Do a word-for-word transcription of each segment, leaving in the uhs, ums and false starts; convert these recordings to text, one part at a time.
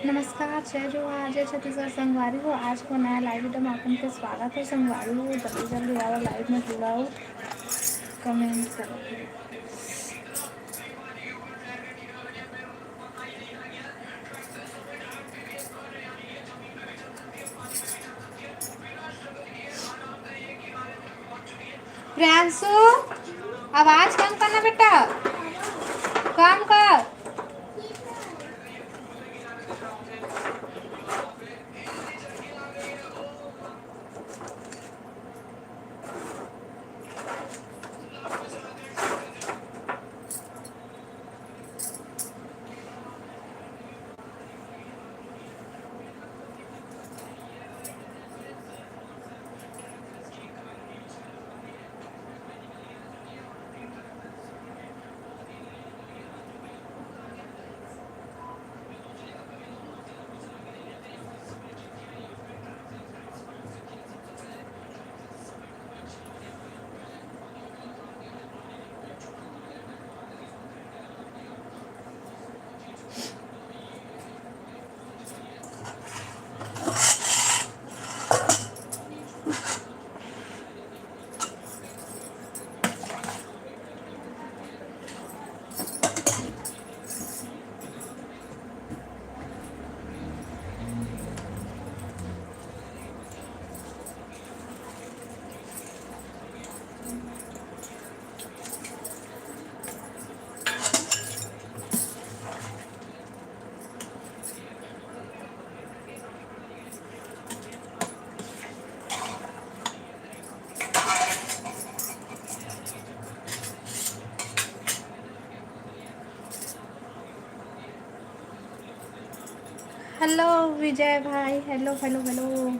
नमस्कार, जय जोहार, जय छत्तीसगढ़ संगवारी हो। आज को नया लाइव वीडियो में आप मन के स्वागत है संगवारी हो। जल्दी जल्दी आओ, लाइव में जुड़ाओ, कमेंट करो। प्रियांशु, आवाज कम करना बेटा, कम कर। हेलो विजय भाई, हेलो, हेलो, हेलो।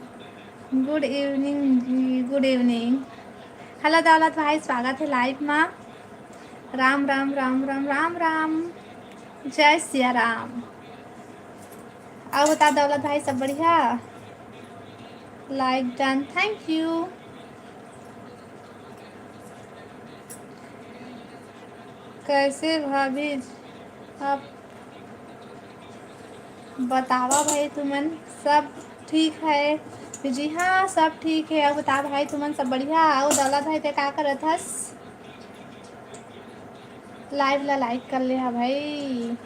गुड इवनिंग जी, गुड इवनिंग। हेलो दौलत भाई, स्वागत है लाइव मा। राम, राम, राम, राम, राम, राम। जय सिया राम। अउ बता दौलत भाई, सब बढ़िया? Like done, thank you। कैसे भाभी आप बतावा भाई, तुमन सब ठीक है? जी हाँ, सब ठीक है। अउ बता भाई, तुमन सब बढ़िया? अउ दौलत भाई, ते का करत हस? लाइव ला लाइक कर ले हा भाई।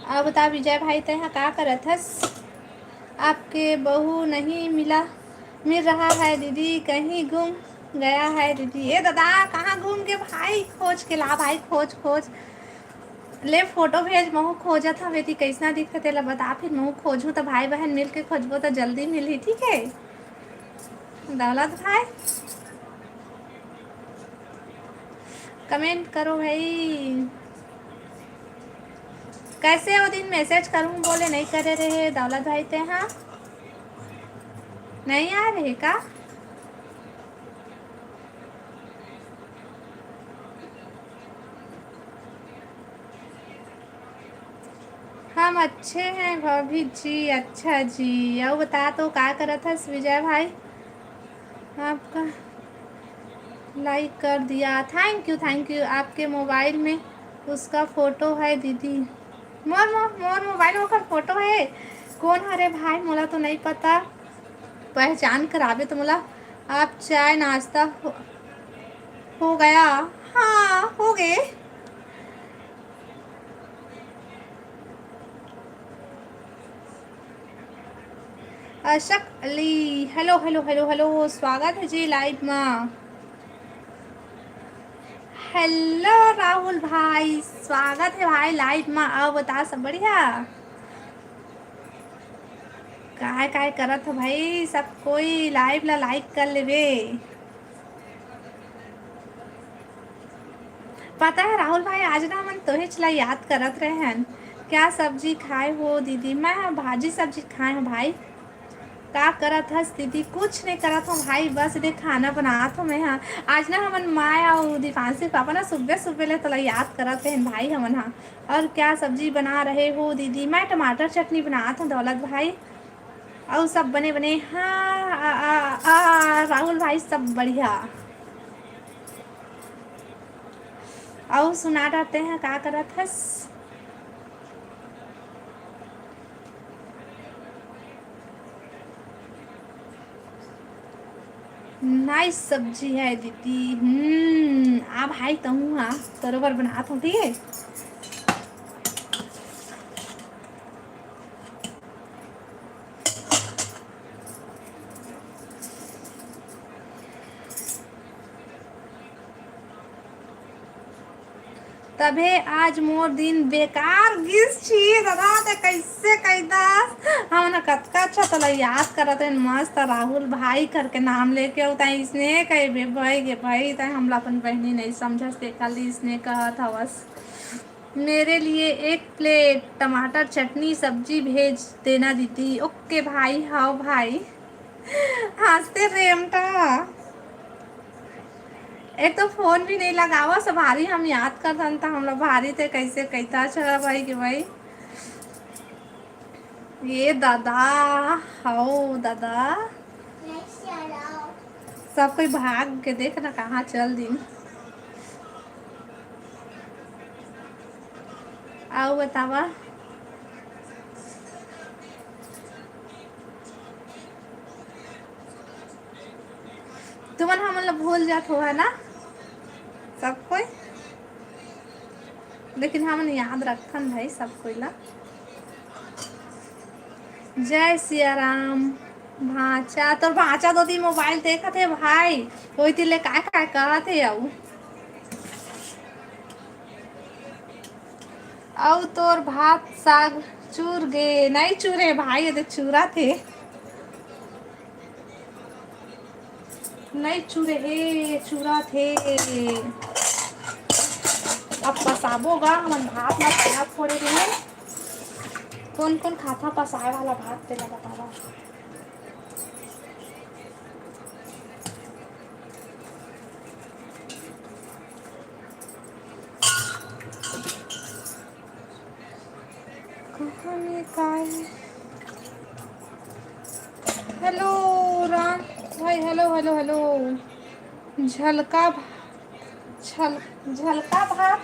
अब बता विजय भाई, तैं ह का करत हस? आपके बहू नहीं मिला, मिल रहा है दीदी, कहीं गुम गया है दीदी। ए दादा, कहाँ घूम के भाई? खोज के ला भाई, खोज, खोज। ले फोटो भेज, महू खोजत हवे, ती कैसना दिखथे तेला बता, फिर महू खोजहूँ त भाई बहन मिल के खोजबो त जल्दी मिलही, ठीक है? दौलत भाई, कमेंट करो भाई। कैसे वो दिन मैसेज करूँ बोले नहीं करे रहे दौलत भाई, ते हाँ नहीं आ रहे का? हम अच्छे हैं भाभी जी। अच्छा जी, अउ बता तो का करत हस विजय भाई? आपका लाइक कर दिया, थैंक यू, थैंक यू। आपके मोबाइल में उसका फोटो है दीदी? मोर मो-, मोर मोबाइल में ओकर फोटो है? कौन हरे भाई, मोला तो नहीं पता। पहचान कराबे तो मोला। आप चाय नाश्ता हो, हो गया? हाँ, हो गए। Ashak Ali, hello, hello, hello, hello, स्वागत है जी लाइव मा। हेलो राहुल भाई, स्वागत है भाई लाइव मा। अउ बता, सब बढ़िया? काय, काय करत हो भाई? सब कोई लाइव ला लाइक कर लेबे। पता है राहुल भाई, आज ना हमन तोहेच ला याद करत रहे हन। क्या सब्जी खाए हो दीदी? मैं भाजी सब्जी खाए हूँ भाई। का करत हस दीदी? कुछ नहीं करत हूँ भाई, बस दे खाना बनात हूँ मैं। हाँ, आज ना हमन माय अउ दीपांशी पापा ना सुबह सुबह ले तोला याद करत रहे भाई हमन। हाँ, और क्या सब्जी बना रहे हो दीदी? मैं टमाटर चटनी बनात हूँ दौलत भाई। अउ सब बने बने? हाँ, आ, आ, आ, राहुल भाई, सब बढ़िया। अउ सुना रहते हैं, का करत हस? नाइस सब्जी है दीदी। हम्म, आ भाई, तहूँ हा, तोरो बर बनात हूँ, ठीक है? तभे आज मोर दिन बेकार गिस छी दादा, ते कैसे कैदस? हमन कतका अच्छा तोला याद करत हन, मस्त राहुल भाई करके नाम लेके उताई इसने कहे बे भाई गे भाई, तै हमला अपन बहनी नहीं समझस, ते खाली इसने कहत हवस। मेरे लिए एक प्लेट टमाटर चटनी सब्जी भेज देना दीदी। ओके भाई, हाव भाई। हंसते रेमटा। एक तो फोन भी नहीं लगावा, सब भारी हम याद करथन, त हमला भारी ते कैसे कैता छा भाई के भाई। ये दादा, हाओ दादा। सब कोई भाग के देख ना कहाँ चल दिन। आओ बतावा। तुमन हमन ला भूल जात हो, है ना सब कोई, लेकिन हमन याद रखथन भाई सब कोई ला। जय सिया राम। भांचा, तोर भांचा दोदी मोबाइल देखत हे भाई, ओई तीर ले काय काय कहत हे अऊ। अऊ तोर भात साग चूर गे? नहीं चूरे भाई, ये दे चूरा थे। नहीं चूरे हे, चूरा थे। अब पसाबो गा, हमन भात ला पहला फोड़े रहे। कौन कौन खाता पसाए वाला भात, तेला बतावा। कहाँ में काय? हेलो राम भाई, हेलो, हेलो, हेलो। झलका भा-, झल-, झलका भात।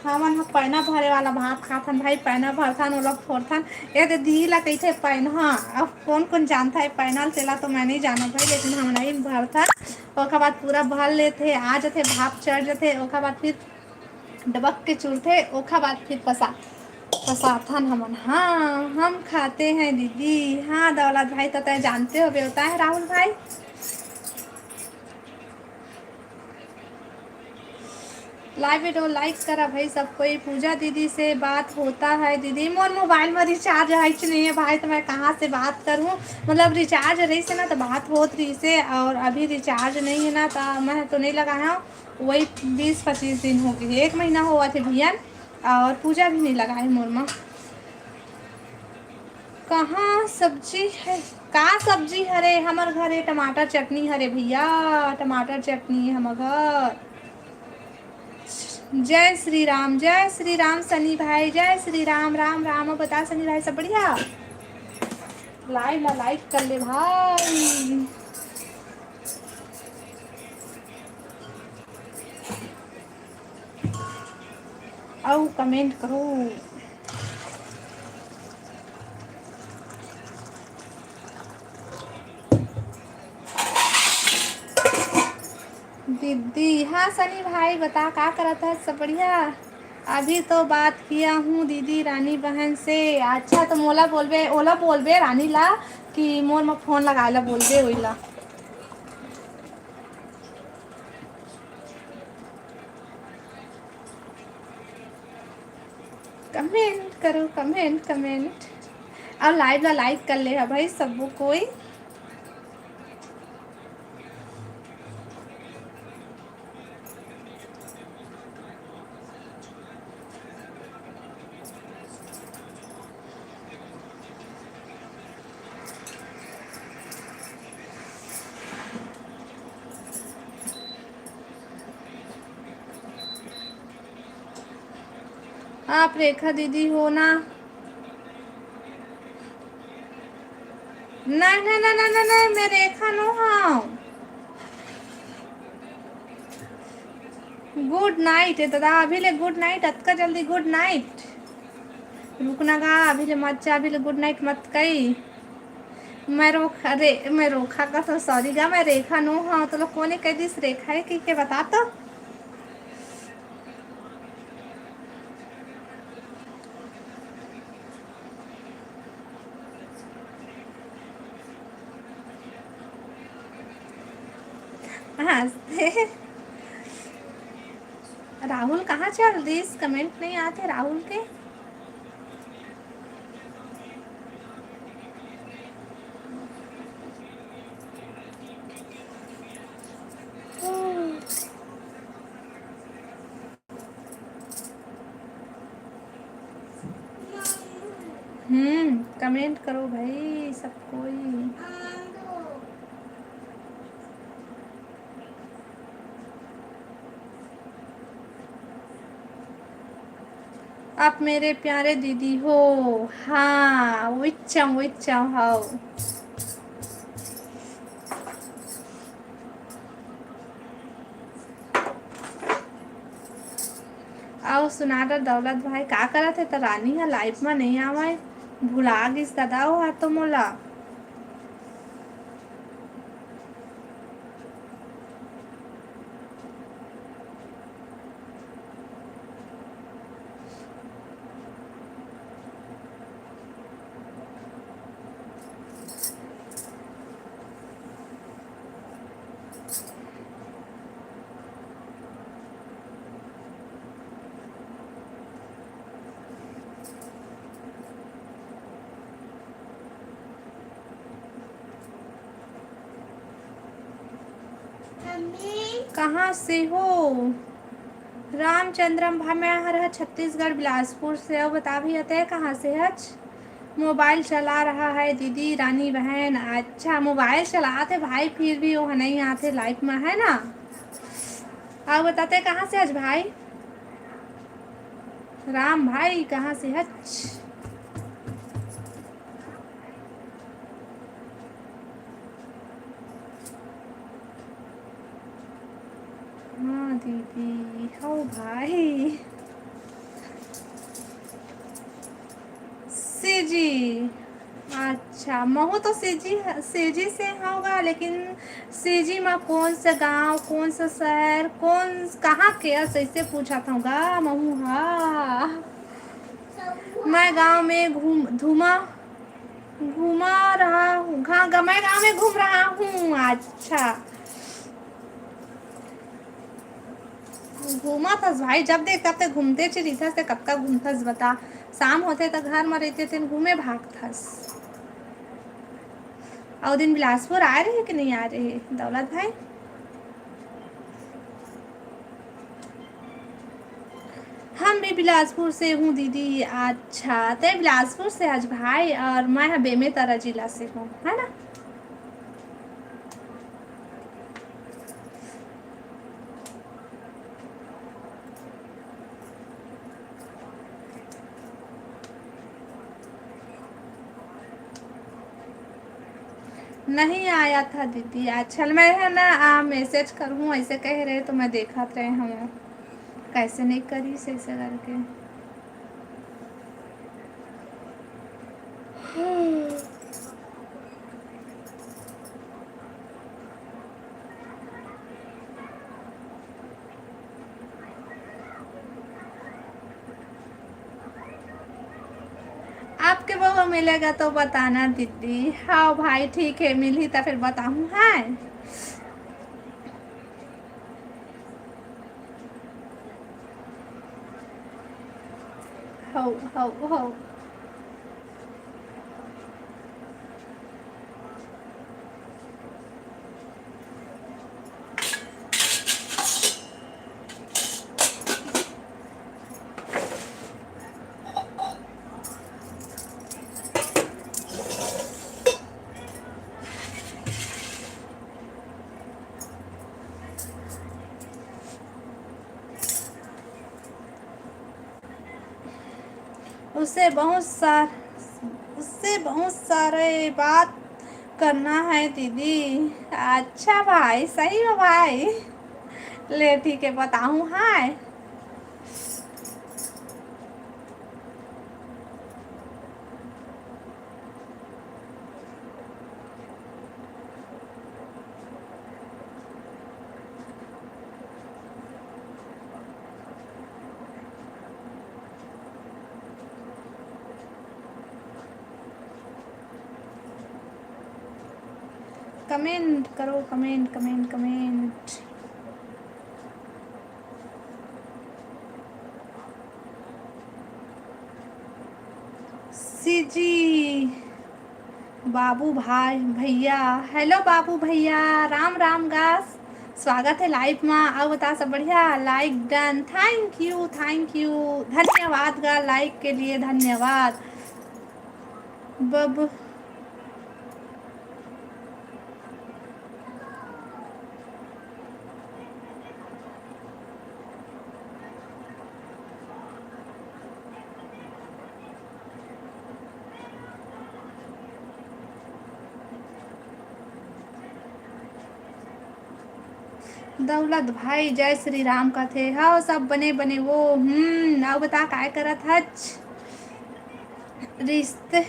हमन ह पैना भरे वाला भात खाथन भाई, पैना भरथन, ओला फोरथन। ए दे दी ला कहिथे पैना। अब कौन कौन जानता है पैना, तेला तो मैं नहीं जाना भाई, लेकिन हम नहीं भरथन। ओकर बाद पूरा भर लेथे, आ जथे, भाप चढ़ जथे, ओकर बाद फिर डबक के चुरथे, ओखर बाद फिर पसा-, पसाथन हमन। हाँ, हम खाते हैं दीदी। हाँ, दौलत भाई, तो तय जानते हो, बेवता है राहुल भाई। Live video like करा भाई सब कोई। पूजा दीदी से बात होता है दीदी? मोर मोबाइल में रिचार्ज है कि नहीं है भाई, तो मैं कहाँ से बात करूँ? मतलब रिचार्ज रही से ना तो बात होत रही से, और अभी रिचार्ज नहीं है ना, तो मैं तो नहीं लगाया हूँ। वही बीस पच्चीस दिन हो गए, एक महीना होवत हे भैया, और पूजा भी नहीं लगा है मोर मा। कहाँ सब्जी है? का सब्जी हरे? हमर घरे टमाटर चटनी हरे भैया, टमाटर चटनी हमर घर। जय श्री राम, जय श्री राम सनी भाई, जय श्री राम, राम राम। बता सनी भाई, सब बढ़िया? Live ला like कर ले भाई। अउ comment करो। दीदी, हाँ सनी भाई, बता का करत है? सब बढ़िया? अभी तो बात किया हूँ दीदी रानी बहन से। अच्छा, तो मोला बोलबे, ओला बोलबे रानी ला कि मोर मा फोन लगाए ला बोलबे ओइला। Comment करो, comment, comment। और live ला like कर ले हा भाई सबो कोई। आप रेखा दीदी हो ना? नहीं, नहीं, नहीं, नहीं, नहीं, नहीं, मैं रेखा नो हूँ। Good night, ए दादा, अभी ले good night, अतका जल्दी good night? रुकना गा, अभी ले मत जा, अभी ले good night मत कही। मैं रोखा, रे, मैं रोखा का तो sorry गा, मैं रेखा नो हूँ, तो लोग कोने कह दिस रेखा है कि के बता तो? हंसते। राहुल कहाँ चल दिस? Comment नहीं आते राहुल के। हम्म, comment करो भाई सब कोई। आप मेरे प्यारे दीदी हो। हाँ, उच्चम, उच्चम, हाउ। अउ सुना गा दौलत भाई, का करत हे? त रानी ह live म नइ आवय, भुला गिस दादा, ओ ह तो मोला। कहाँ से हो? रामचंद्रम भाई, मैं हर ह छत्तीसगढ़ बिलासपुर से। अउ बता भैया, तै कहाँ से हच? मोबाइल चला रहा है दीदी रानी बहन। अच्छा, मोबाइल चलात हे भाई, फिर भी वो नहीं आते live में, है ना? अउ बता, तै कहाँ से हच भाई? राम भाई, कहाँ से हच? हाँ दीदी, हौ भाई। सीजी, अच्छा, महू तो सीजी, सीजी से हौं गा, लेकिन सीजी मा कौन सा गांव, कौन सा शहर, कौन, कहाँ के हस, ऐसे पूछत हौं गा महू हा। मैं गांव में घूम, धूमा घूमा रहा हूँ, हाँ, ग-, मैं गाँव में घूम रहा हूँ। अच्छा, घूमत हस भाई, जब देख तब ते घूमते च रहिथस, ते कतका घूमथस बता? शाम होथे त घर म रहिथे, तेन घूमे भागथस। अउ दिन बिलासपुर आए रहे कि नहीं आए रहे, दौलत भाई? हम भी बिलासपुर से हूँ दीदी। अच्छा, ते बिलासपुर से हच भाई, और मैं ह बेमेतरा जिला से हूँ, है ना? नहीं आया था दीदी। अच्छा, मैं है ना, आ, message करूँ, ऐसे कह रहे तो मैं देखत रहे हूँ, कैसे नहीं करी से ऐसे करके। आपके बहू मिलेगा तो बताना दीदी। हाँ भाई, ठीक है, मिलही त फिर बताहूँ, हाँ। हौ, हौ, हौ। उससे बहुत सार-, उससे बहुत सारे बात करना है दीदी। अच्छा भाई, सही हो भाई। ले ठीक है, बताऊँ। हाय। कमेंट करो, कमेंट, कमेंट, कमेंट। सीजी बाबू भाई, भैया, हेलो बाबू भैया, राम राम गा, स्वागत है लाइव मा। अउ बता, सब बढ़िया? Like done, thank you, thank you, धन्यवाद गा, लाइक के लिए धन्यवाद। बब दौलत भाई जय श्री राम कथे। हव, सब बने बने वो। हम्म, अउ बता, काय करत हच? रिश्ते,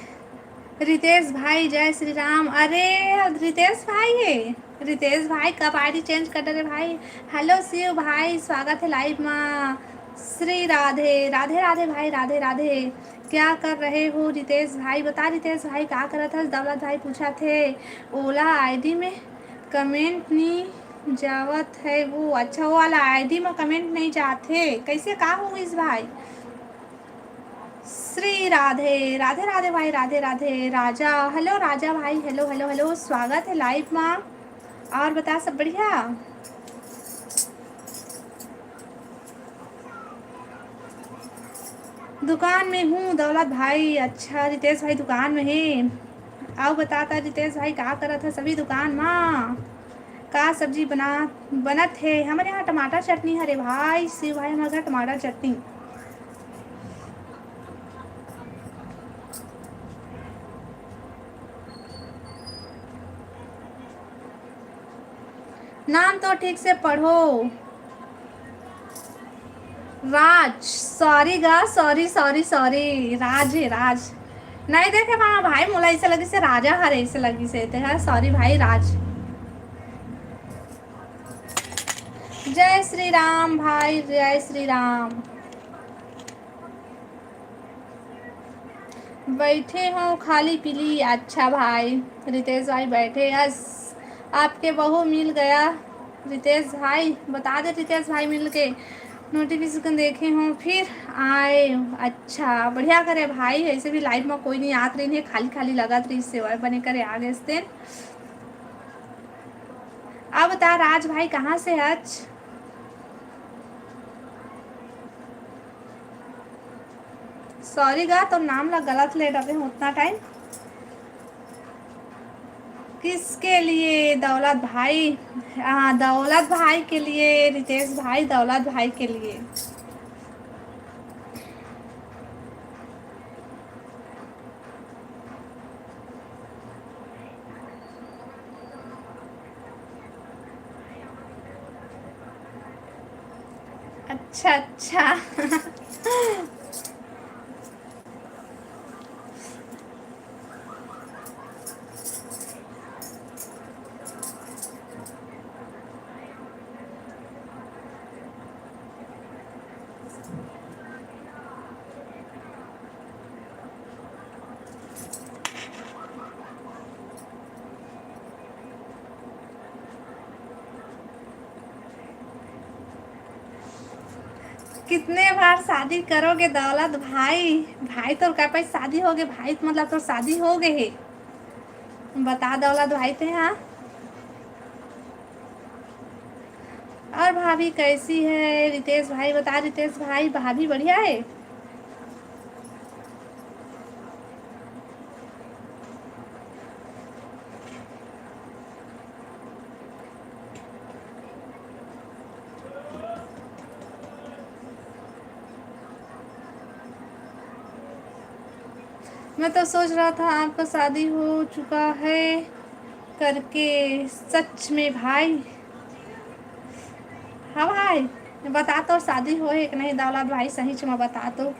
रितेश भाई जय श्री राम। अरे, रितेश भाई है। रितेश भाई, कब आईडी चेंज कर डरे भाई? हेलो शिव भाई, स्वागत है लाइव मा। श्री राधे राधे राधे भाई, राधे राधे। क्या कर रहे हो रितेश भाई? बता रितेश भाई, का करत हस? दौलत भाई पूछा थे, ओला आईडी में कमेंट नहीं जावत है वो। अच्छा, वो वाला आईडी में कमेंट नहीं जात है, कैसे, का हो इस भाई? श्री राधे राधे राधे भाई, राधे राधे। राजा, हेलो राजा भाई, हेलो हेलो हेलो, स्वागत है लाइव मा। और बता, सब बढ़िया? दुकान में हूँ दौलत भाई। अच्छा, रितेश भाई दुकान में है। अउ बता ता रितेश भाई, का करत है सभी दुकान मा? का सब्जी बना, बनत है? हमर यहाँ टमाटर चटनी हरे भाई, शिव भाई, हमर घर टमाटर चटनी। नाम तो ठीक से पढ़ो। राज, सॉरी गा, सॉरी, सॉरी, सॉरी, राज है, राज। नहीं देखे मामा भाई, मोला ऐसे लगी से राजा हर ऐसे लगी से ते है, सॉरी भाई, राज। जय श्री राम भाई, जय श्री राम। बैठे हो खाली पीली। अच्छा भाई, रितेश भाई बैठे, यस, आपके बहू मिल गया रितेश भाई, बता दे रितेश भाई मिल के। नोटिफिकेशन देखे हो फिर आए। अच्छा, बढ़िया करे भाई, ऐसे भी लाइव में कोई नहीं आत रही है, खाली खाली लगत रही, सेवा बने करे आ गए तेन। अब बता राज भाई, कहाँ से हच? सॉरी गा, तो नाम ला गलत ले डरे हूँ उतना टाइम। किसके लिए? दौलत भाई। हाँ, दौलत भाई के लिए, रितेश भाई, दौलत भाई के लिए। अच्छा, अच्छा। कितने बार शादी करोगे दौलत भाई? भाई तोर का पास शादी हो गए? भाई मतलब तोर शादी हो गए है? बता दौलत भाई ते, हाँ। और भाभी कैसी है रितेश भाई? बता रितेश भाई, भाभी बढ़िया है? मैं तो सोच रहा था आपका शादी हो चुका है। करके सच में भाई। हाँ भाई, बता तो शादी होए हे कि नहीं दौलत भाई, सही च में बता तो।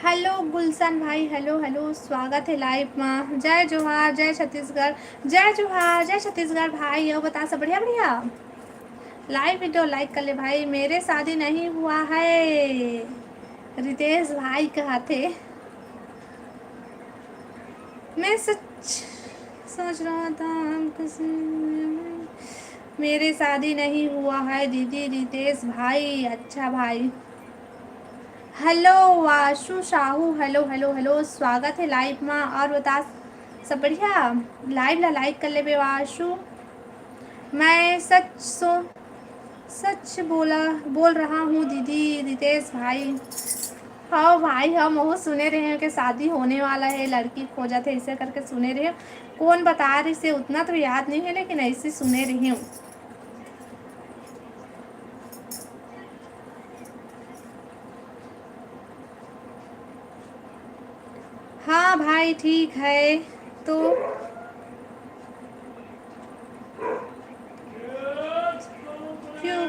हेलो गुलशन भाई, हेलो हेलो, स्वागत हे लाइव मा। जय जोहार, जय छत्तीसगढ़। जय जोहार, जय छत्तीसगढ़ भाई। अउ बता सब बढ़िया बढ़िया। लाइव वीडियो लाइक कर ले भाई। मेरे शादी नहीं हुआ है, रितेश भाई कहत हे। मैं सच सोच रहा था हम किसी, मेरे शादी नहीं हुआ है दीदी रितेश भाई। अच्छा भाई। Hello Vashu Sahu, hello hello hello, स्वागत हे लाइव मा। अउ बता सब बढ़िया। लाइव ला लाइक कर लेबे वाशु। मैं सच सो सच बोला बोल रहा हूँ दीदी रितेश भाई। हाँ भाई, हम वो सुने रहे हँव कि शादी होने वाला हे, लड़की खोजत हे, अइसे करके सुने रहे हँव। कोन बता रहिस हे उतना तो याद नहीं हे, लेकिन अइसे सुने रहे हँव। हाँ भाई, ठीक है तो क्यों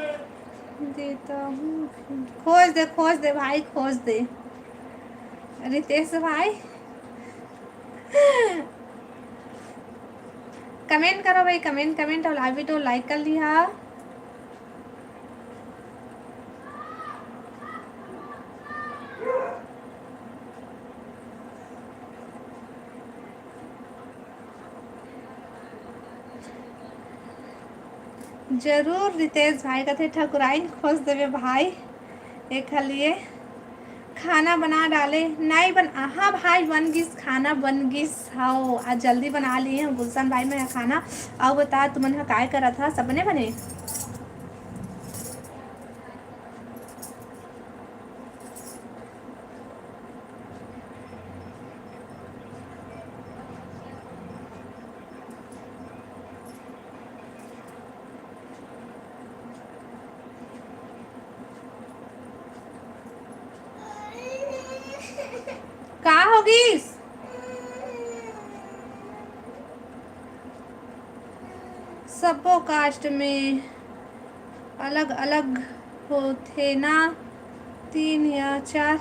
देता हूँ? खोज दे, खोज दे भाई, खोज दे रितेश भाई। कमेंट करो भाई, कमेंट, कमेंट अउ लाइव वीडियो लाइक कर लिहा। जरूर रितेश भाई कथे ठकुराइन खोज देबे भाई। एखर लिए खाना बना डाले, नहीं बन, हाँ भाई बन गिस, खाना बन गिस। हाँ, आज जल्दी बना लिए हँव गुलशन भाई मैं खाना। अउ बता तुमन ह काय करत हा, सब बने बने? का होगिस? सबो कास्ट में अलग-अलग होथे ना, तीन या चार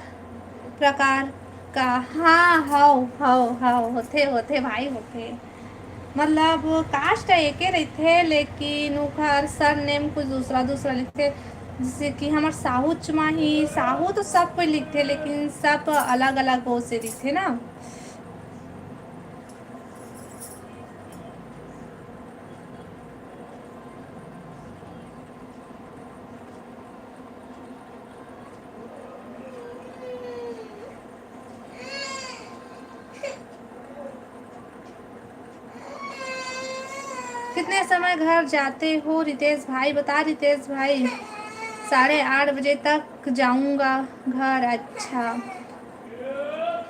प्रकार का। हाँ, हव, हव, हव, होथे, होथे भाई, होथे। मतलब कास्ट एके रहिथे, लेकिन ओखर सरनेम कुछ दूसरा, दूसरा लिखथे। जइसे कि हमर साहू च मा ही, साहू तो सब कोई लिखथे, लेकिन सब अलग-अलग ओ से लिखथे ना। कितने समय घर जाते हो रितेश भाई? बता रितेश भाई, साढ़े आठ बजे तक जाऊंगा घर। अच्छा,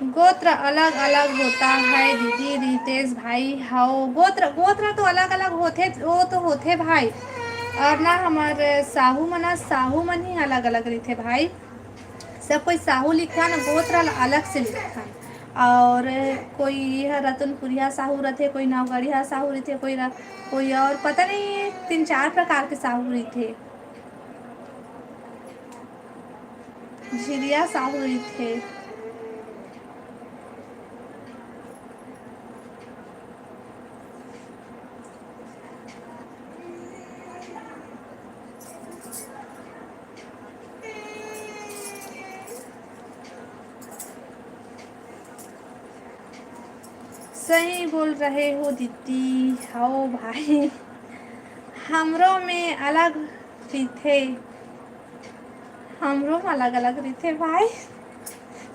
गोत्र अलग-अलग होता है दीदी रितेश भाई। हव, गोत्र, गोत्र तो अलग-अलग होथे, वो तो होथे भाई। अउ ना हमर साहू मन, साहू मन ही अलग-अलग रहिथे भाई। सब कोई साहू लिखथन, गोत्र ल अलग से लिखथन। अउ कोई ह रतनपुरिया साहू रथे, कोई नवगढ़िया साहू रथे, कोई र-, कोई अउ पता नहीं तीन चार प्रकार के साहू रहिथे। झिरिया साहू रहिथे। सही बोल रहे हो दीदी। हव भाई, हमरो में अलग रहिथे। हमरो में अलग-अलग रहिथे भाई।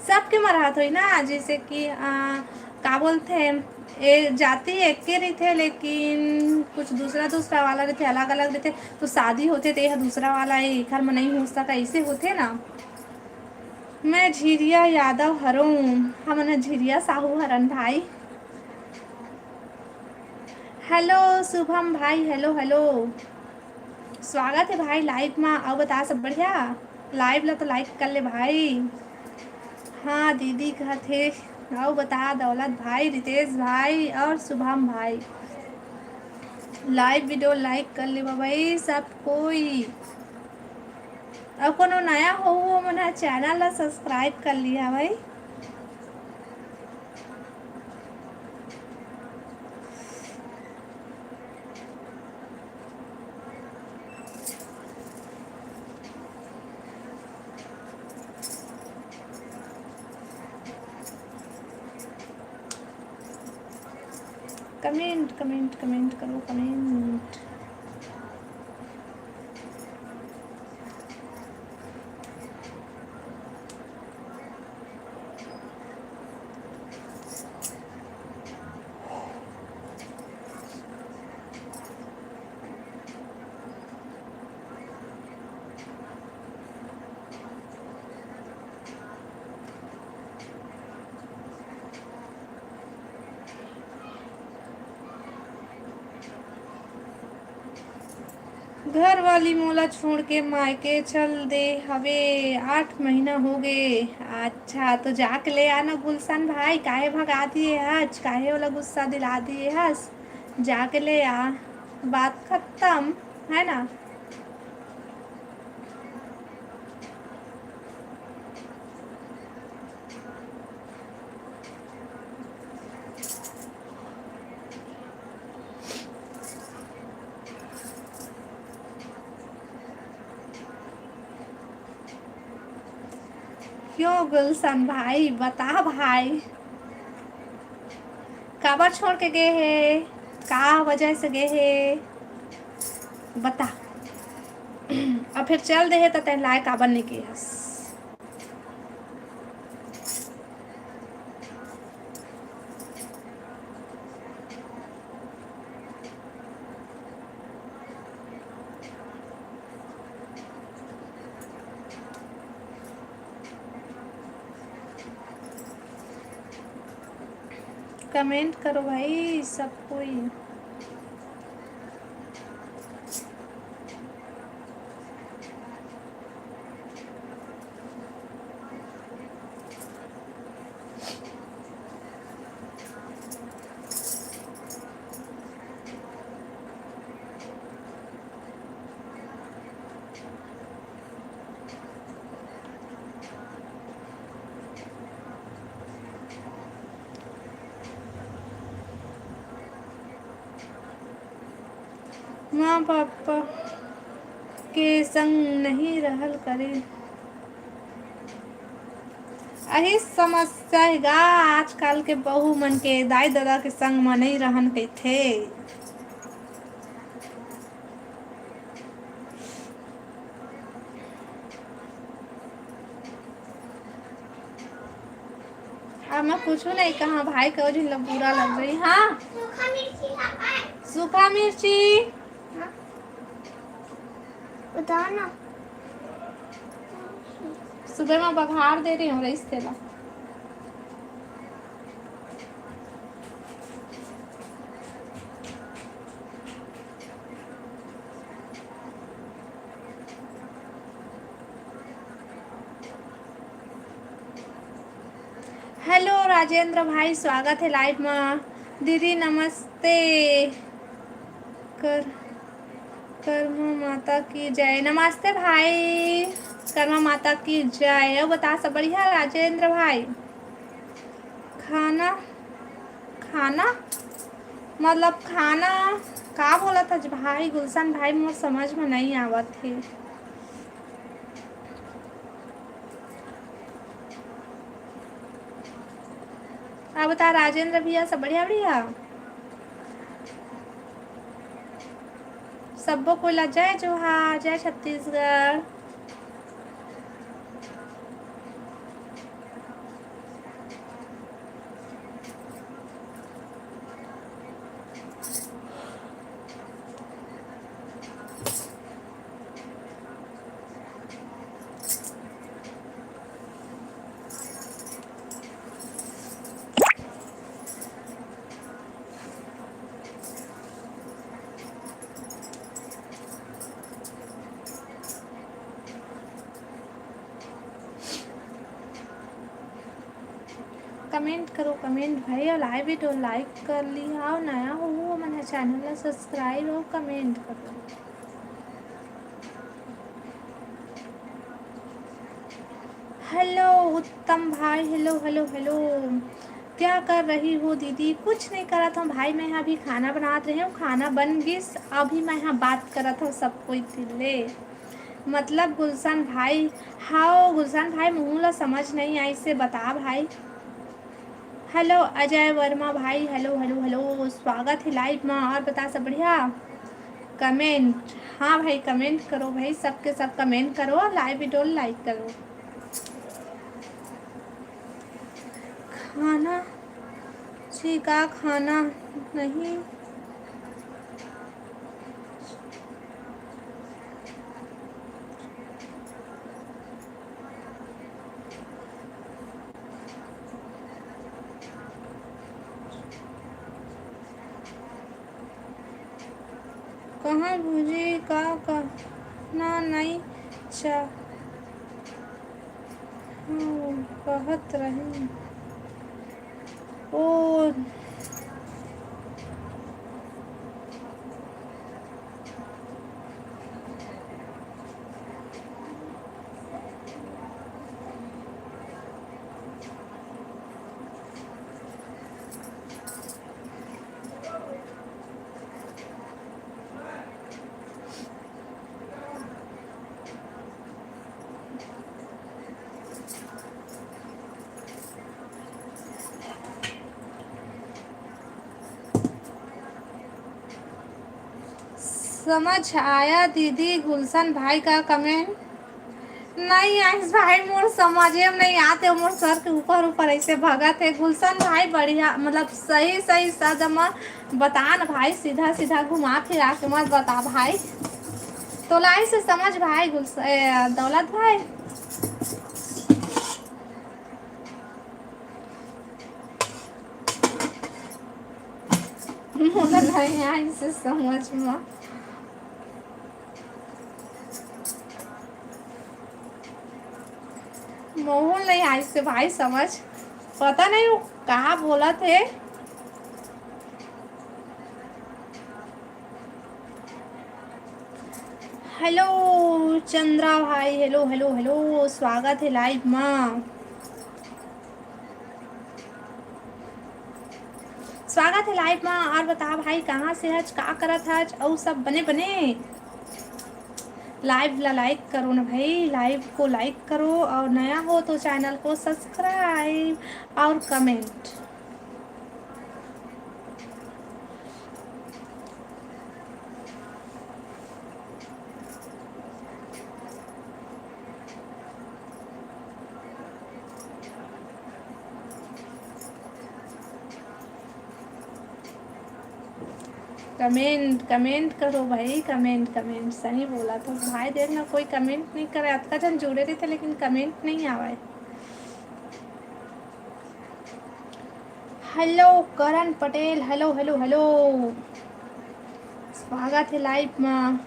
सबके म रहत होही ना, जइसे कि, अ, का बोलथे, ए, जाति एके रहिथे, लेकिन कुछ दूसरा-दूसरा वाला रहिथे, अलग-अलग रहिथे, तो शादी होथे, ते ह दूसरा वाला ए, एखर म नइ हो सका, अइसे होथे ना। मैं झिरिया यादव हरों, हमन ह झिरिया साहू हरन भाई। हेलो शुभम भाई, हेलो, हेलो। स्वागत हे भाई लाइव मा। अउ बता, सब बढ़िया? Live ला तो like कर ले भाई। हाँ दीदी कहत हे। अउ बता दौलत भाई, रितेश भाई और शुभम भाई, live video like कर ले भाई सब कोई। अउ कोनो नया हो, वो मन ह channel ला subscribe कर लिहा भाई। Comment, comment, comment करो, comment। घर वाली मोला छोड़ के मायके चल दे हवे, आठ महीना हो गे। अच्छा, तो जाके ले आना गुलशन भाई, काहे भगा दिए हस, काहे ओला गुस्सा दिला दिए हस? जाके ले आ, बात खत्म, है ना? क्यों गुलशन भाई, बता भाई, काबर छोड़ के गे हे, का वजह से गे हे, बता। अब फिर चल दे हे त तैं लाए काबर नहीं गे हस? Comment करो भाई सब कोई। माँ पापा के संग नहीं रहल करे। अही समस्या हे गा, आजकल के बहू मन के दाई ददा के संग म नइ रहन कहिथे। अब मैं कुछ नहीं कहा भाई, कहो जिन लोग बुरा लग रही। हाँ, सूखा मिर्ची। बता ना। सुबह में बघार दे रही हूँ रईस तेला। हेलो राजेंद्र भाई, स्वागत है लाइव में। दीदी नमस्ते। कर, कर्मा माता की जय। नमस्ते भाई, कर्मा माता की जय। अउ बता, सब बढ़िया राजेंद्र भाई? खाना, खाना मतलब खाना का बोलत हस भाई गुलशन भाई, मोर समझ में नहीं आवत हे। अब बता राजेंद्र भैया, सब बढ़िया बढ़िया? सब्बो कोई ला जय जोहार, जय छत्तीसगढ़। कमेंट करो, कमेंट भाई, और लाइव वीडियो लाइक कर लिहा, और नया हो वो मन ह चैनल ला सब्सक्राइब और कमेंट करो। हेलो उत्तम भाई, हेलो, हेलो, हेलो। क्या कर रही हो दीदी? कुछ नहीं करत हूँ भाई, मैं अभी खाना बनात रही हूँ, खाना बन गिस, अभी मैं यहाँ बात करत हूँ सब कोई ले। मतलब गुलशन भाई, हाओ गुलशन भाई, मुँह ला समझ नहीं आई से बता भाई। हेलो अजय वर्मा भाई, हेलो, हेलो, हेलो, स्वागत है लाइव में। और बता सब बढ़िया? कमेंट, हाँ भाई, कमेंट करो भाई, सबके सब कमेंट करो और लाइव वीडियो लाइक करो। खाना जी का खाना नहीं। कहाँ भूजी का कहना नहीं चा-, हाँ, कहत रही। ओ, समझ आया दीदी गुलशन भाई का कमेंट? नहीं आइस भाई, मोर समझे में नहीं आते, मोर सर के ऊपर ऊपर ऐसे भगत है। गुलशन भाई बढ़िया, मतलब सही सही शब्द में बता न भाई, सीधा सीधा घुमा फिरा के मत बता भाई। तो लाई से समझ भाई गुलश-, ए, दौलत भाई। मोला नहीं आइस समझ में। मोहन नहीं आइस भाई समझ, पता नहीं वो का बोलत है। हेलो चंद्रा भाई, हेलो, हेलो, हेलो, स्वागत है लाइव में। स्वागत है लाइव में। और बता भाई, कहाँ से हच, का करत हच, अउ सब बने बने? लाइव ला लाइक करो ना भाई, लाइव को लाइक करो, और नया हो तो चैनल को सब्सक्राइब और कमेंट। कमेंट, कमेंट करो भाई, कमेंट, कमेंट। सही बोला तो भाई, देख ना, कोई कमेंट नहीं करे, अतका जन जुड़े रहिथे लेकिन कमेंट नहीं आवे। Hello Karan Patel, hello, hello, hello, स्वागत है लाइव में।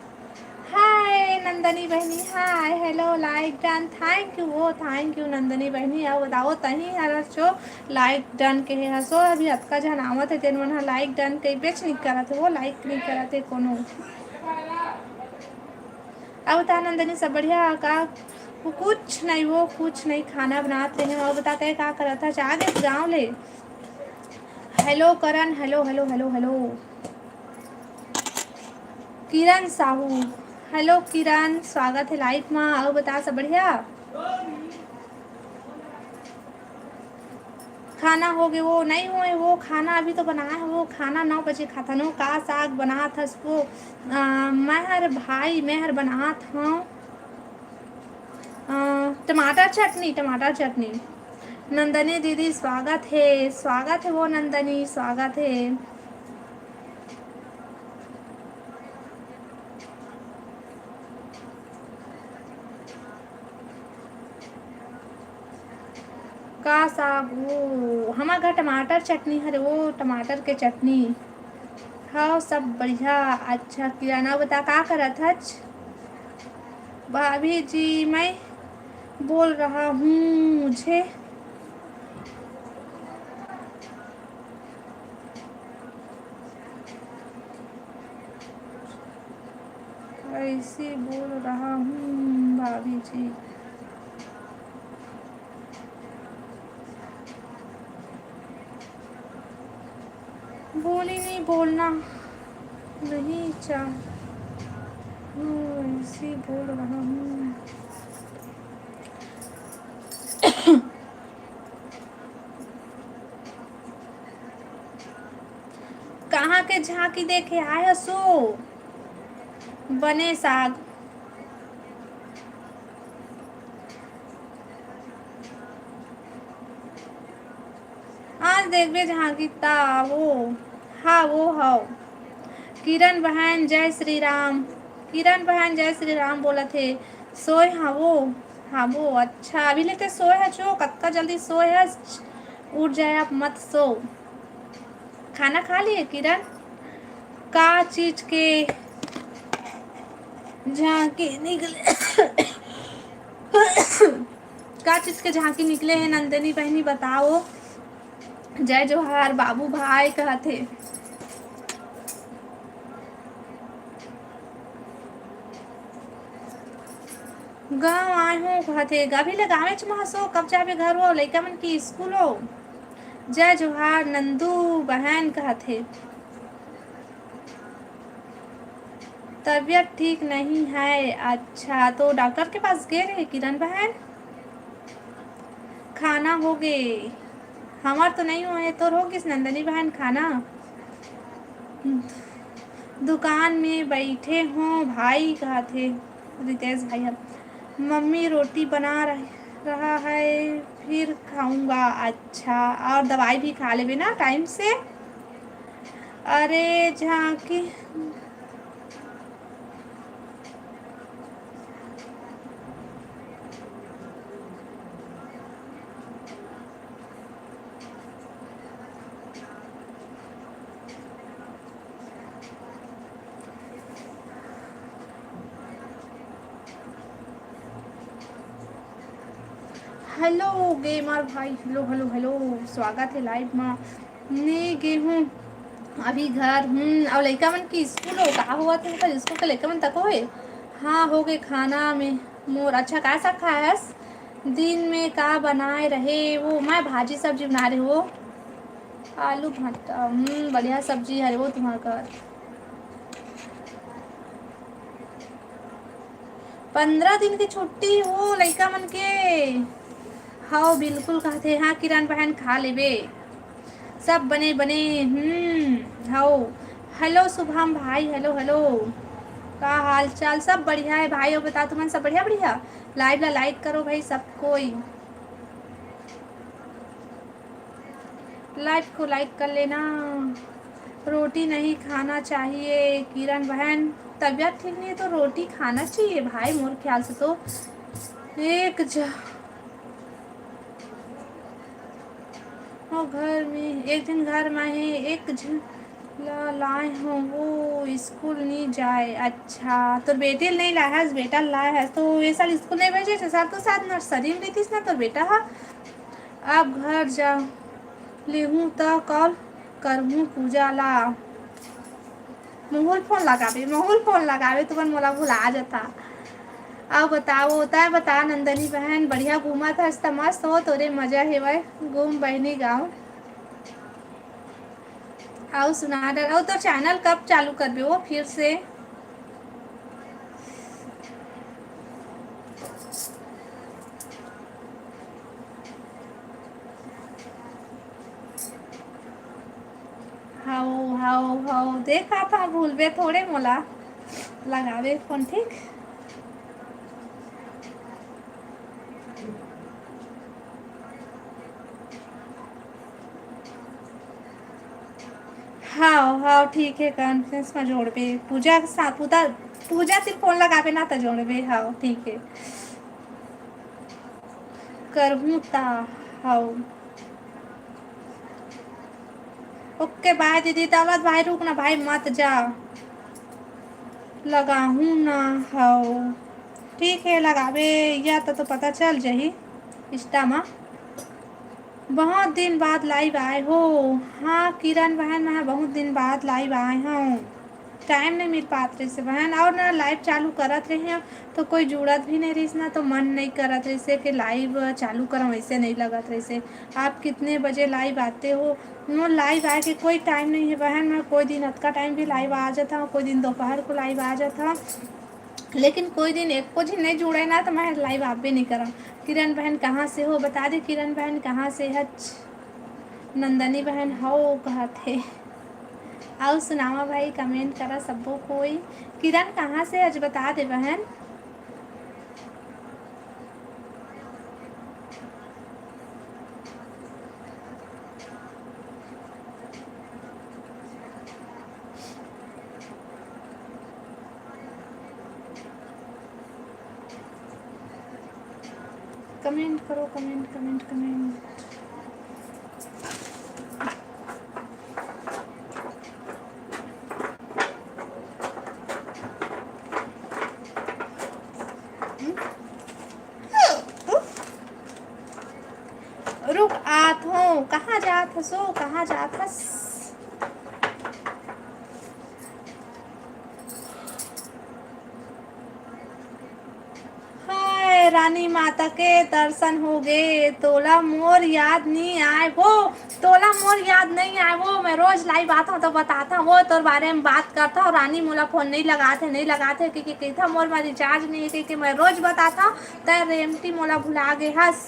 हाय नंदनी बहनी, hi, hello, like done, thank you, वो थैंक यू नंदनी बहनी। अउ बताओ तही हर जो लाइक डन के हे हसो, अभी अतका झन आवत है, तेन मन ह लाइक डन कइबेच नहीं करत है, वो लाइक नहीं करत है कोनो। अउ बता नंदनी, सब बढ़िया का? वो कुछ नहीं, वो कुछ नहीं, खाना बनात रहे। अउ बता, तय का करत हच? आ गे गाँव ले? हेलो करण, हेलो, हेलो, हेलो, हेलो। किरण साहू, हेलो किरण, स्वागत है लाइव मा। अउ बता, सब बढ़िया? खाना हो गे? वो नहीं होए, वो खाना अभी तो बनाए हो, वो खाना नौ बजे खाथन। वो का साग बनात हस वो? आ, मैं हर भाई, मैं हर बनात हूँ, आ, टमाटर चटनी, टमाटर चटनी। नंदनी दीदी स्वागत है, स्वागत है वो नंदनी, स्वागत है। का साग? वो हमर घर टमाटर चटनी हरे, वो टमाटर के चटनी। हाँ, सब बढ़िया। अच्छा किरण, अउ बता, का करत हच? भाभी जी, मैं बोल रहा हूँ, मुझे ऐसे बोल रहा हूँ भाभी जी। बोली नहीं, बोलना नहीं चाह, हूँ, ऐसे बोल रहा हूँ। कहाँ के झांकी देखे आय हसो? बने साग। आज देखबे झांकी ता वो। हाँ, वो हव। किरण बहन, जय श्री राम। किरण बहन, जय श्री राम बोलत हे। सोए हवो? हाँ, वो अच्छा। अभी लेते सोए हचो, कतका जल्दी सोए हस? उठ जाए आप, मत सो। खाना खा लिए किरण? का चीज के झांकी निकले? का चीज के झांकी निकले हे नंदिनी बहनी, बताओ। जय जोहार बाबू भाई कहत हे। गाँव आए हो कहत हे, अभी ले गाँवेच म हसो, कब जाबे घर हो, लइका मन के स्कूल हो। जय जोहार नंदू बहन कहत हे। तबीयत ठीक नहीं है। अच्छा, तो डॉक्टर के पास गे रहे किरण बहन? खाना हो गे? हमार तो नहीं हुआ है, तोर हो गिस नंदनी बहन खाना? दुकान में बैठे हो भाई, कहत हे रितेश भाई ह। मम्मी रोटी बना रह-, रहा है, फिर खाऊंगा। अच्छा, और दवाई भी खा लेबे ना टाइम से। अरे झांकी। हेलो गेमर भाई, हेलो, हेलो, हेलो, स्वागत है लाइव मा। ने गे हूँ अभी घर। हम्म, और लइका मन की स्कूल हो, का हुआ थे ओकर स्कूल के लइका मन तक होए? हाँ, हो गए खाना में मोर। अच्छा, का साग खाए हस? दिन में का बनाए रहे? वो मैं भाजी सब्जी बनाए रहे हो, आलू भाटा। हम्म, बढ़िया सब्जी हरे वो तुम्हार घर। पंद्रह दिन के छुट्टी हो लइका मन के। हव, बिल्कुल कहते। हाँ, किरण बहन, खा लेबे। सब बने बने। हम्म, हव। हेलो शुभम भाई, हेलो, हेलो। का हाल चाल? सब बढ़िया है भाई। और बताओ, तुमन सब बढ़िया, बढ़िया? लाइव ला लाइक करो भाई, सब कोई। लाइव को लाइक कर लेना। रोटी नहीं खाना चाहिए किरण बहन, तबीयत ठीक नहीं है तो रोटी खाना चाहिए भाई, मोर ख्याल से तो। एक झ-, वो घर में, एक दिन घर में है, एक झ-, ला लाए हो, वो स्कूल नहीं जाए। अच्छा, तोर बेटी नहीं लाए हस, बेटा लाए हस, तो ये साल स्कूल नहीं भेजे, ये साल तो शायद नर्सरी में रहितिस ना तोर बेटा हा। अब घर जा लेहूँ त कॉल करहूँ पूजा ला। मोहुल फोन लगावे, मोहुल फोन लगावे, तुमन मोला भुला जता। अब बताओ, तै बता नंदनी बहन, बढ़िया घूमत हस त मस्त हो, तोरे मजा हेवय, घूम बहिनी गाँव। अउ सुना डर, अउ तो चैनल कब चालू करबे वो फिर से? हव, हव, हव, देखा था, भूलबे थोड़े मोला लगावे फोन, ठीक? हव, हव, ठीक हे, कॉन्फ्रेंस म जोड़बे। पूजा के साथ, पूजा, पूजा तिर फोन लगाबे ना, त जोड़बे। हव, ठीक हे, करहूँ ता। हव, ओके, बाय दीदी। दौलत भाई, रुक ना भाई, मत जा, लगाहूँ ना। हव, ठीक हे, लगाबे या त, तो पता चल जही इंस्टा म। बहुत दिन बाद लाइव आए हो। हाँ किरण बहन, मैं बहुत दिन बाद लाइव आए हूँ। टाइम नहीं मिल पात रहिसे बहन, और ना लाइव चालू करत रहे तो कोई जुड़त भी नहीं रहिस ना, तो मन नहीं करत रहिसे कि लाइव चालू करम, वैसे नहीं लगत रहिसे। आप कितने बजे लाइव आते हो? मोर लाइव आए के कोई टाइम नहीं है बहन, मैं कोई दिन अतका टाइम भी लाइव आ जाता हूँ, कोई दिन दोपहर को लाइव आ जाता हूँ, लेकिन कोई दिन एको झिन नहीं जुड़े ना, तो मैं लाइव आबे नहीं करम। किरण बहन कहाँ से हो, बता दे किरण बहन कहाँ से है। नंदनी बहन हव कहत हे। अउ सुनावा भाई, कमेंट करा सब्बो कोई। किरण कहाँ से, आज बता दे बहन। कमेंट करो, कमेंट, कमेंट, कमेंट। रुक, आत हूँ। कहाँ जात हस ओ? कहाँ जात हस? हाय, रानी माता के दर्शन हो गे। तोला मोर याद नी आय वो, तोला मोर याद नहीं आय वो। मैं रोज लाइव आता हूँ तो बताता हूँ वो, तोर बारे में बात करता हूँ। रानी मोला फोन नहीं लगात है, नहीं लगात है, कि, कि, कि था मोर में रिचार्ज नहीं है, कि, कि मैं रोज बताता हूँ। तै रेमटी मोला भुला गे हस,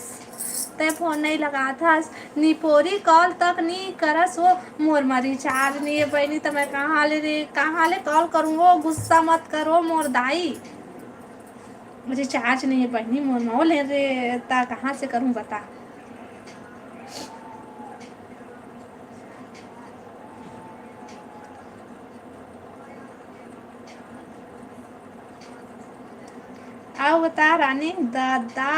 तै फोन नहीं लगात हस। निपोरी कॉल तक नहीं करस वो। मोर में रिचार्ज नहीं है बहनी, तो मैं कहाँ ले रे, कहाँ ले कॉल करूँ वो? गुस्सा मत करो मोर दाई। रिचार्ज नहीं है बहनी मोर मा, ले रे, ता कहाँ से करूँ बता। आओ बता रानी दादा।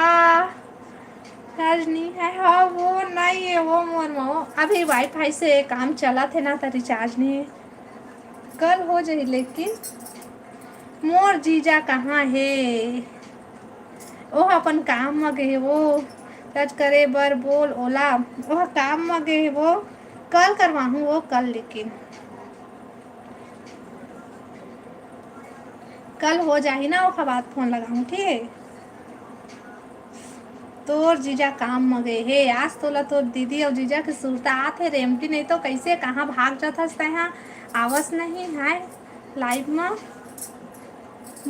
रिचार्ज नहीं है, हाँ वो नहीं है वो मोर मा, अभी वाईफाई से काम चलत है ना, तो रिचार्ज नहीं है। कल हो जाही लेकिन। मोर जीजा कहाँ हे? ओह अपन काम म गे हे वो। रिचार्ज करे बर बोल ओला। ओह काम म गे हे वो। कल करवाहूँ वो कल, लेकिन कल हो जाही ना, ओखर बाद फोन लगाहूँ, ठीक है? तोर जीजा काम म गए हे। आज तोला तोर दीदी अउ जीजा के सुरता आत हे रेमटी, नहीं तो कैसे कहाँ भाग जात हस तैं हा? आवस नहीं है लाइव म।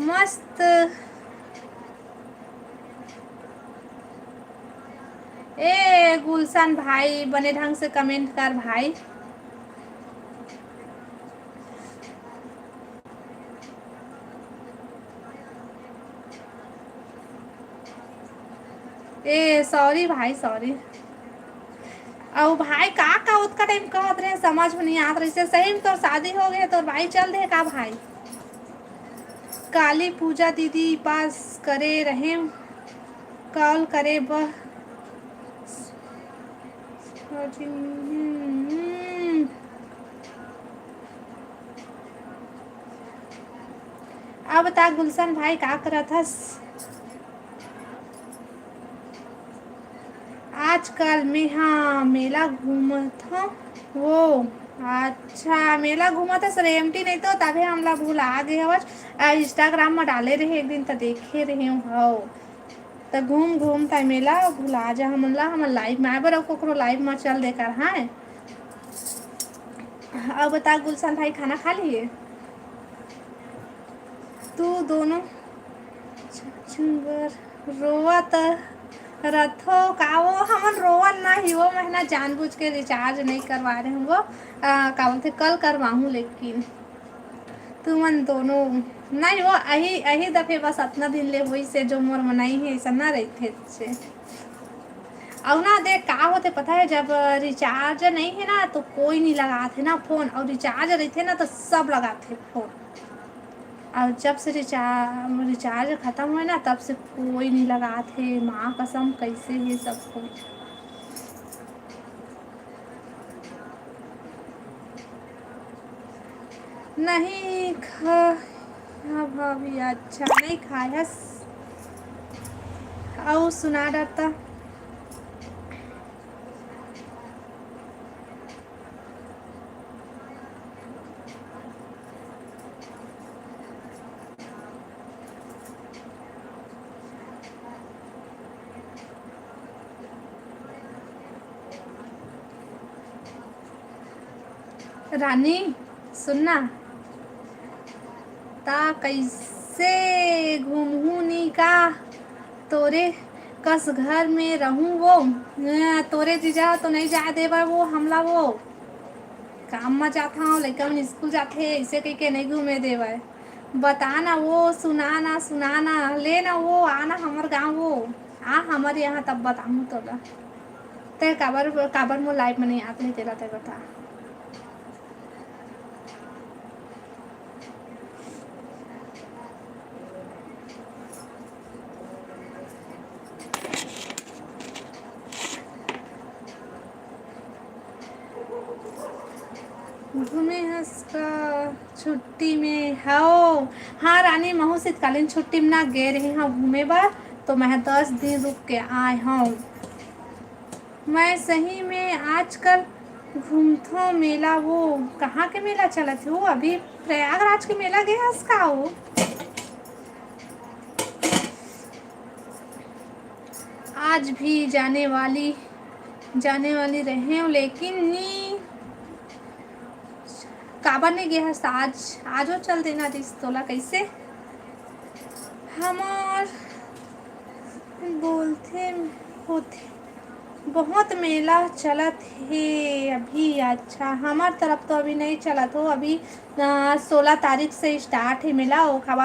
मस्त। ए गुलशन भाई, बने ढंग से कमेंट कर भाई। ए सॉरी भाई, सॉरी। अउ भाई का का ओतका टाइम कहत रहे, समझ में नहीं आत रहिसे। सही में तोर शादी हो गए, तोर भाई चल दे का भाई? काली पूजा दीदी पास करे रहे, कॉल करे बर। अब बता गुलशन भाई का करत हस? आजकल मेहा मेला घूमत हव वो। अच्छा, मेला घूमत हस रेमटी, नहीं तो तभे हमला भुला गे हवस। आ, Instagram म डाले रहे एक दिन त देखे रहे हव। त घूम घूम तै मेला भुला जा हमन ला, हमन लाइव में आए बर अउ ककरो लाइव में चल देकर, हाँ। अब बता गुलशन भाई, खाना खा लिए? तू दोनों छुछुंदर रोवत रथो का वो? हमन रोवन ना ही वो, मैं ना जानबूझ के रिचार्ज नहीं करवा रहे हूँ वो। आ, का बोलते, कल करवाहूँ, लेकिन तुमन दोनों नहीं वो, अही, अही दफे बस अतना दिन ले होइस हे जो मोर मनाई है, ऐसा ना रहते से। अउ ना देख का होथे पता है, जब रिचार्ज नहीं है ना तो कोई नहीं लगात है ना फोन, अउ रिचार्ज रहते ना तो सब लगात है फोन। अउ जब से रिचार्ज, रिचार्ज खत्म हुए ना, तब से कोई नहीं लगात है। माँ कसम, कैसे है सब कुछ। नहीं खा, हाँ भाभी, अच्छा नहीं खायस। अउ सुना डरता। रानी, सुनना, ता कैसे घूमहूँ नी का? तोरे कस घर में रहूँ वो। अ, तोरे जीजा तो नहीं जाए देवय वो हमला वो। काम म जात हव, लइका मन स्कूल जाथे, ऐसे कहिके नहीं घूमे देवय। बता ना वो, सुना ना, सुना ना, ले ना वो, आ ना हमर गाँव वो, आ हमर यहाँ, तब बताहूँ तोला। तै काबर, काबर मोर लाइव में नहीं आत रहे, तेला तै बता। घूमे हस का छुट्टी में? हव। हाँ रानी, महू शीतकालीन छुट्टी में ना गे रहे हव घूमे बर, तो मैं दस दिन रुक के आए हव। मैं सही में आजकल घूमथो मेला वो। कहाँ के मेला चलत हे वो? अभी प्रयागराज के मेला गे हस का वो? आज भी जाने वाली, जाने वाली रहे हूँ, लेकिन नी, काबर नहीं गे हस? आज, आजो चल देना रिस तोला। कैसे? हमार बोलथे होथे, बहुत मेला चलत हे अभी। अच्छा, हमार तरफ तो अभी नहीं चलत हो, अभी सोलह तारीख से स्टार्ट है मेला। ओखर बाद